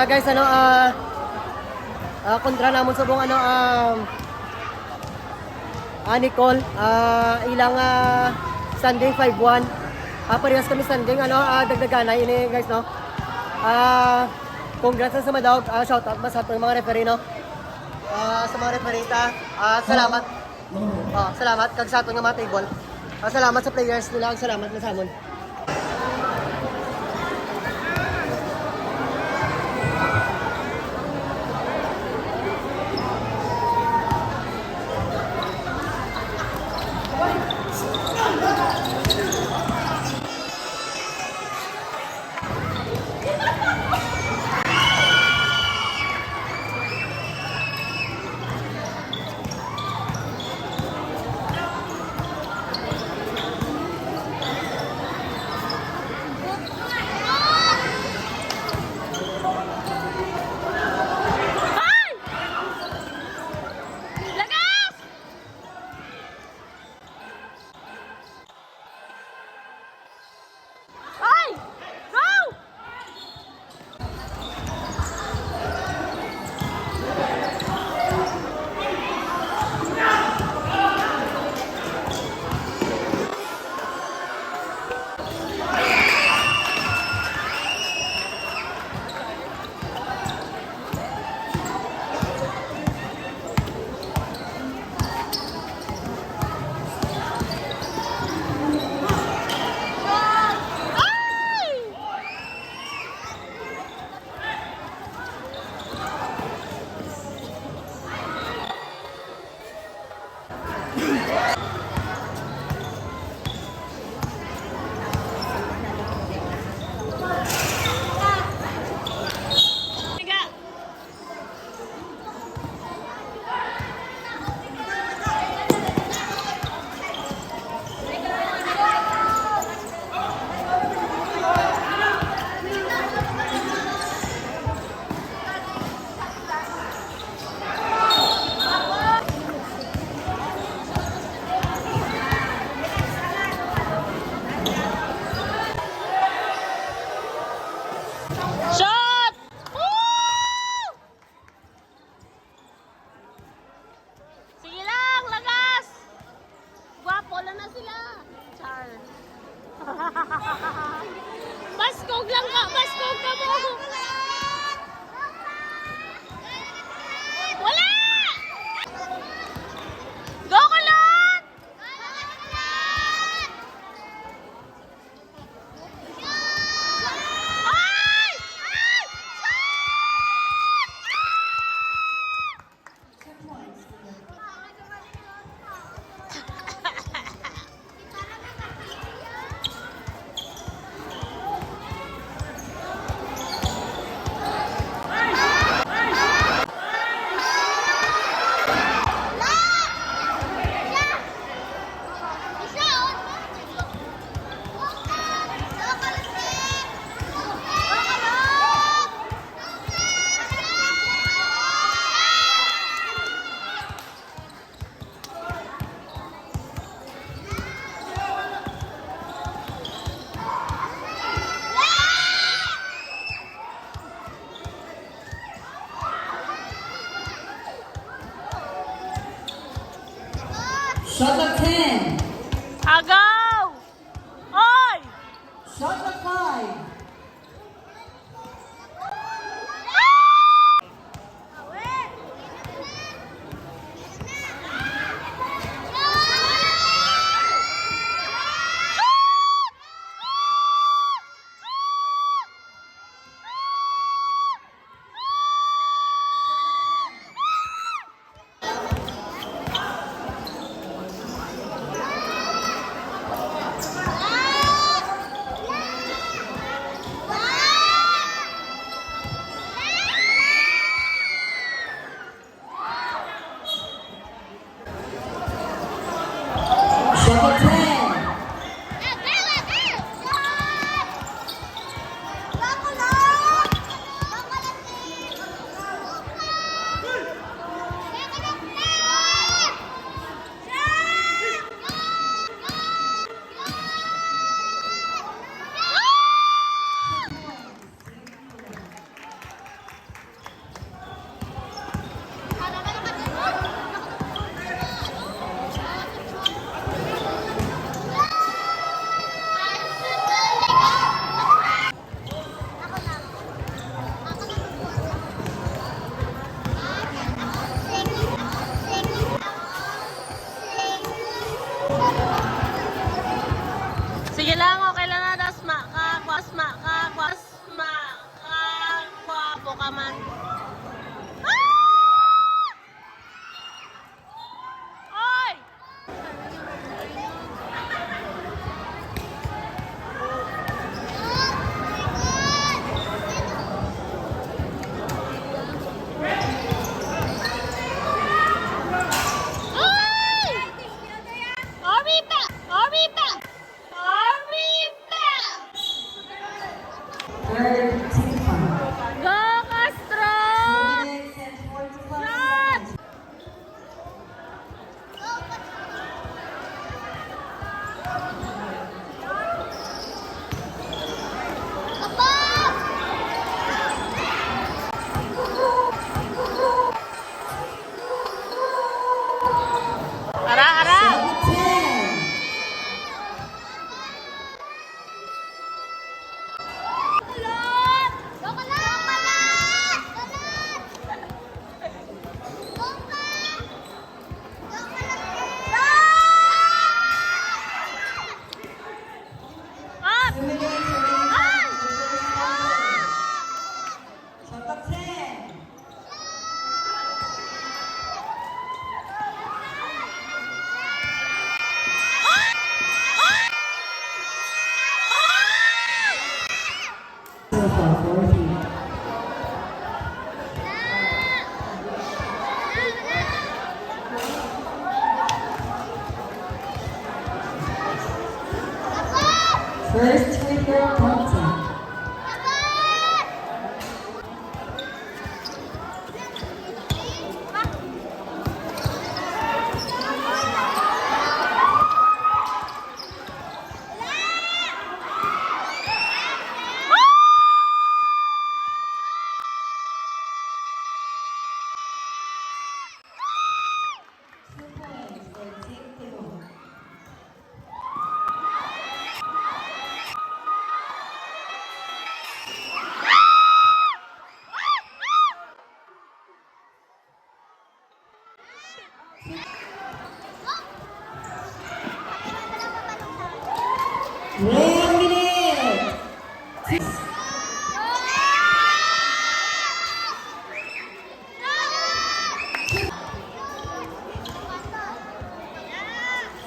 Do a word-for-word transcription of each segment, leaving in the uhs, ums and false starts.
Ah, guys, ano, ah, ah, kontra namon subong, ano, um, ah, Nicole, ah, ilang, ah, standing five one. Ah, parehas kami standing, ano, ah, dagdaganay ini, guys, no? Ah, congrats sa Madaog. Ah, shout out man sa aton mga referee, no? Ah, sa mga referee ta, ah, salamat. Ah, salamat kag sa aton nga mga table. Ah, salamat sa players nila, kag salamat na sa amon. Ay! Lagas! Ay! Go! Shot! Woo! Sige lang, lagas! Gwapo lang na sila. Char. Baskog lang ka, baskog ka mo. Wala! Go, Kulot! Shot at ten. Agaw! Oy! Shot at five. Sige lang, okay lang na. Dasma ka, dasma ka, dasma ka. Gwapo ka man. Ah! Oy! Oy! Oriba! Oriba! Oriba! Third, Tifa. Go, Castro! Two minutes and forty-five seconds. Ara, ara! Seventeen. Up! Two minutes remaining for the first round. Shot clock ten. So far, four feet. First free throw, Thompson. Two points for Team Timon. One minute.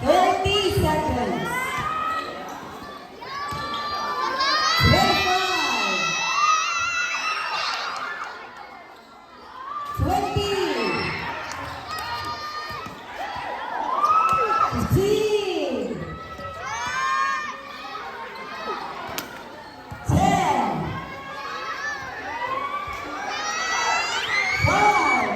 Thirty seconds. Twenty-five. Twenty. Fifteen. Ten. Five.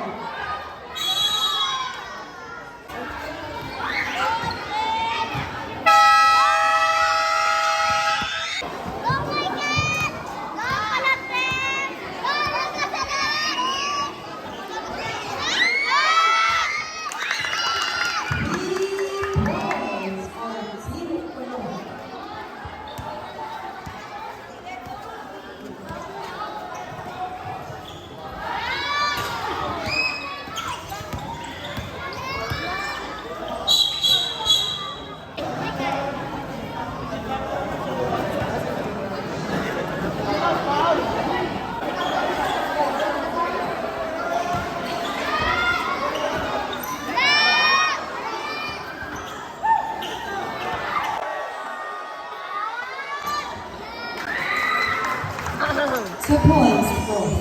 Two points, boys.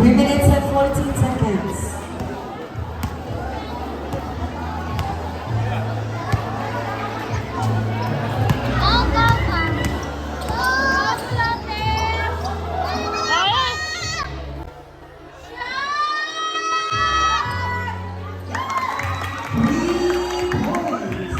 Three minutes and fourteen seconds. Three points.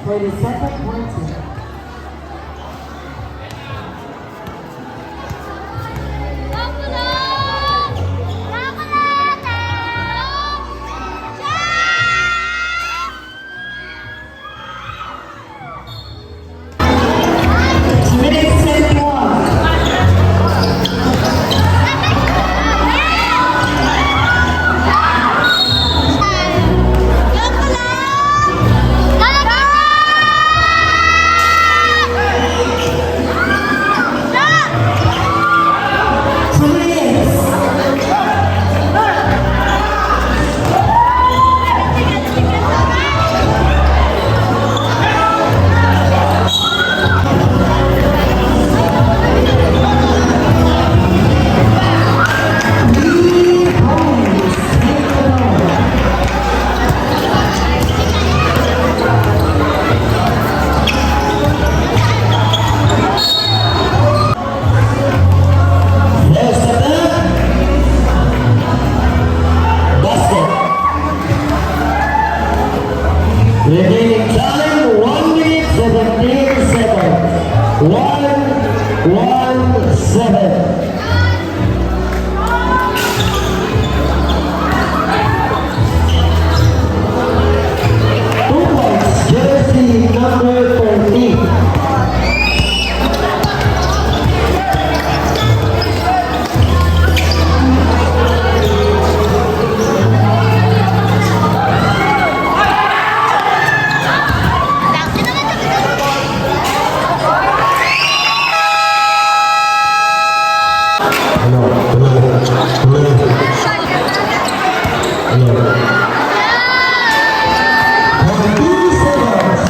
For the second quarter. First attempt. Basket. Remaining time, one minute, seventeen seconds. One, one, seven. Two points, jersey number thirteen. Ano? Tuloy. Tuloy. Ano? Forty seconds.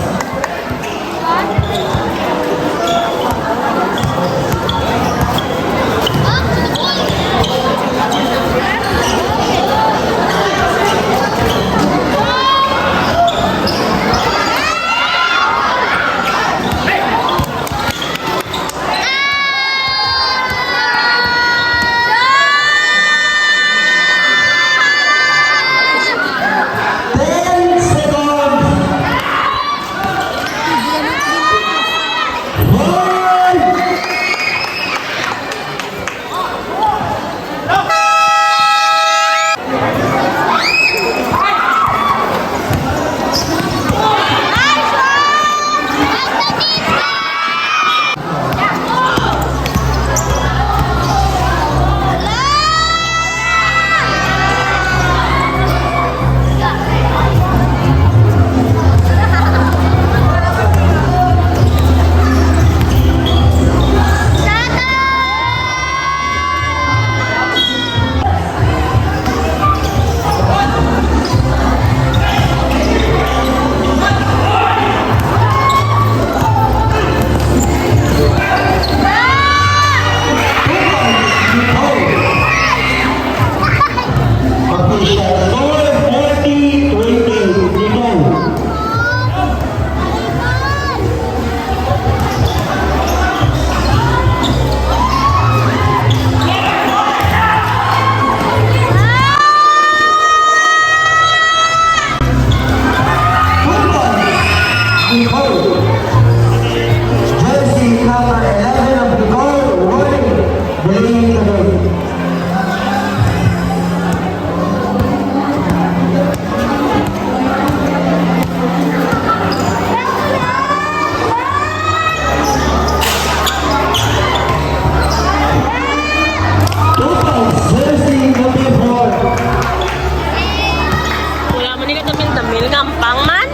Ten seconds. Five. Official score, forty twenty, Nicole. Nicole. Jersey number eleven of Nicole, warning, delaying the game. Two points, jersey number four. Wala man ni katamil-tamil, gampang man.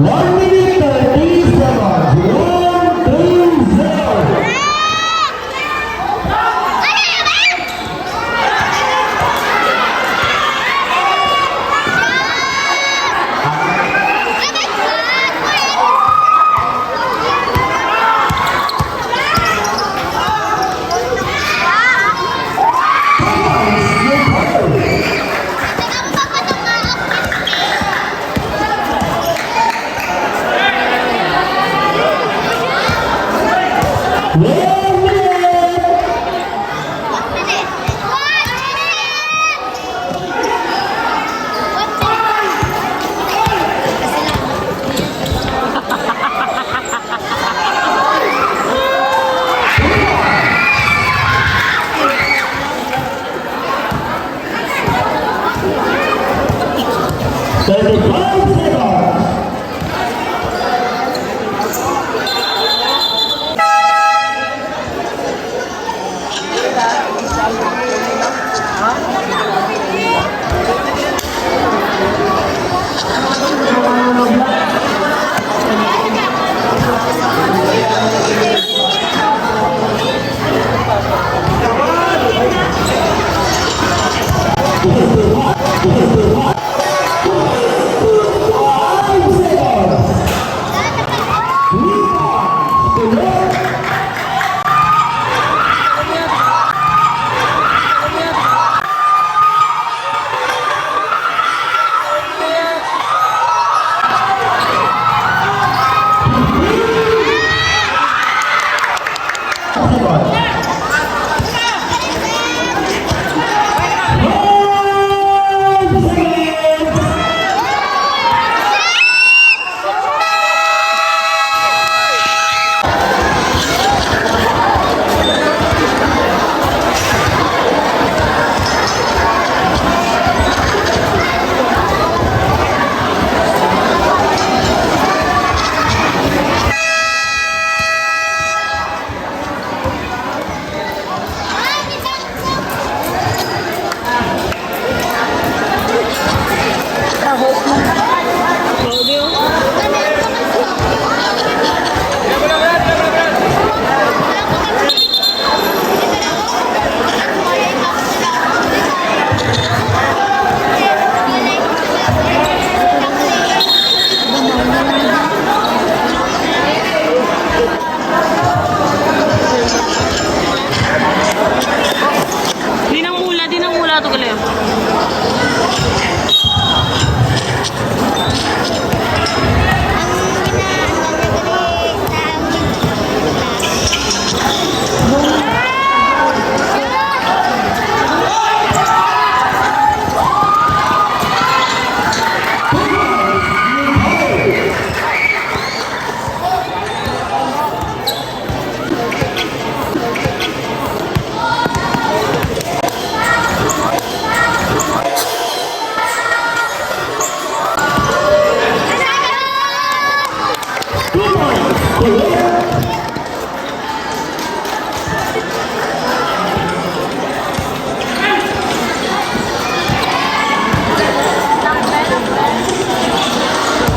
One minute, thirty seconds. One, two, zero. Thirty-five seconds. Di nang mula, di nang mula to gali.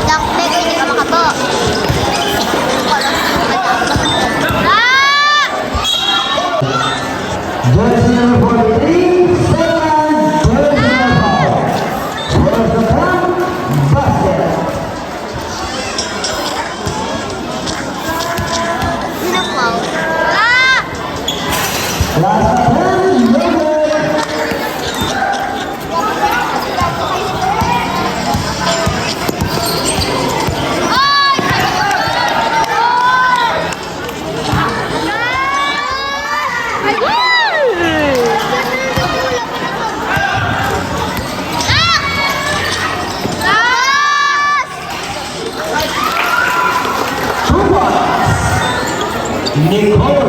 Dangpeg, ay, di ka makapo. Ah! Jersey number forty-three, second personal foul. Personal foul, basket. Last ten, no good. Nicole.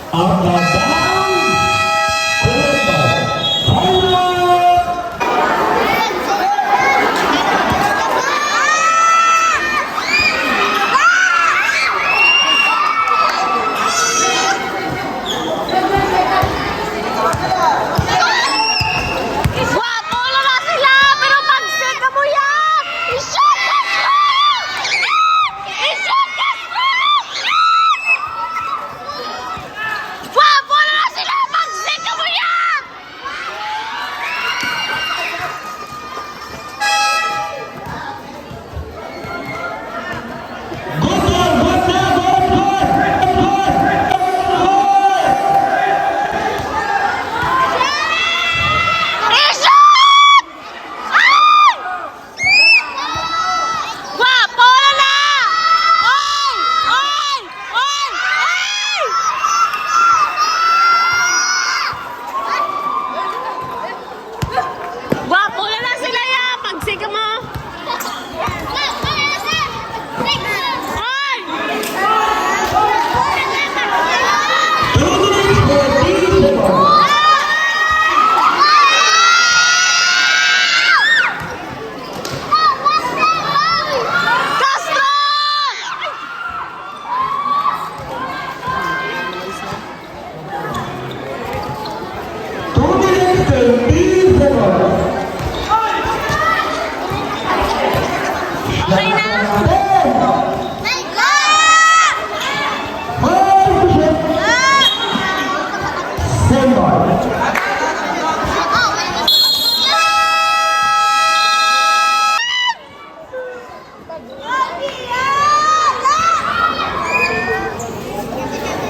Ang Madang Kuweba. Final! Gwapo na na sila, pero pagsik mo yan! I-shoot ka, Strong! I-shoot ka, Strong! Gwapo na na sila, pagsik mo yan! Gwapo na na! Oy! Oy! Oy! Oy! Gwapo na lang sila, ya. Pagsik mo. Ay! Castro! Two minutes, thirteen seconds. Okay na? Ten. Five seconds.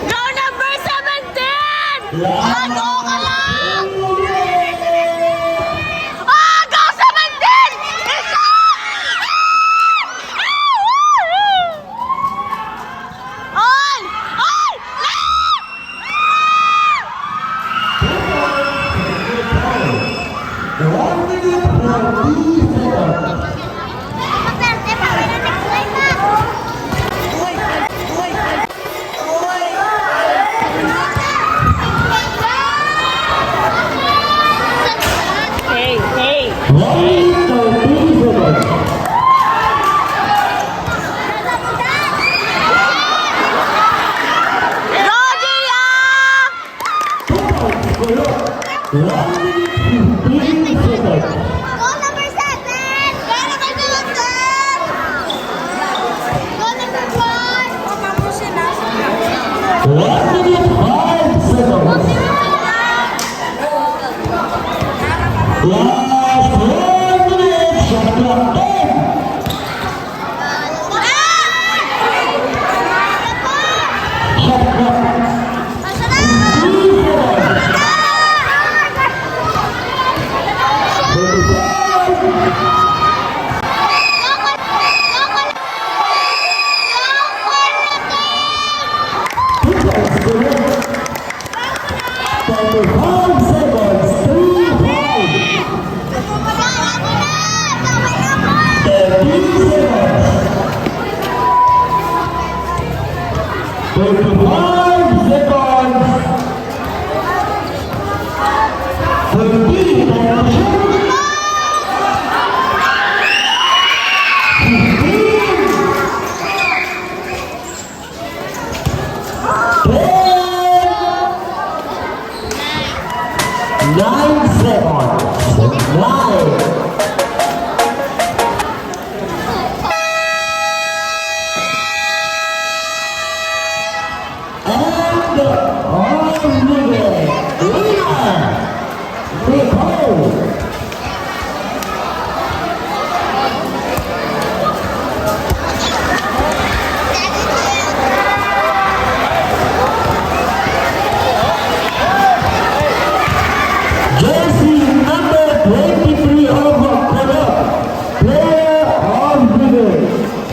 Go number seventeen! Bago ka lang! Ah, go seventeen! Isa! Oy! Oy! One minute, forty seconds. Hey, hey. One minute, thirty seconds. Go, Gia! Two points, correct. One minute, fifteen seconds. Go, number seven! Go, number seven! Go, number five! One minute, five seconds. Last one minute, shot clock, ten. Thirty-five seconds, three five. Thirty seconds. Thirty-five seconds. Thirty, time to shoot. Fifteen. Nine seconds. Nine. And our winner, Lina Nicole. Jersey number twenty-three of Corrupt, player of the game.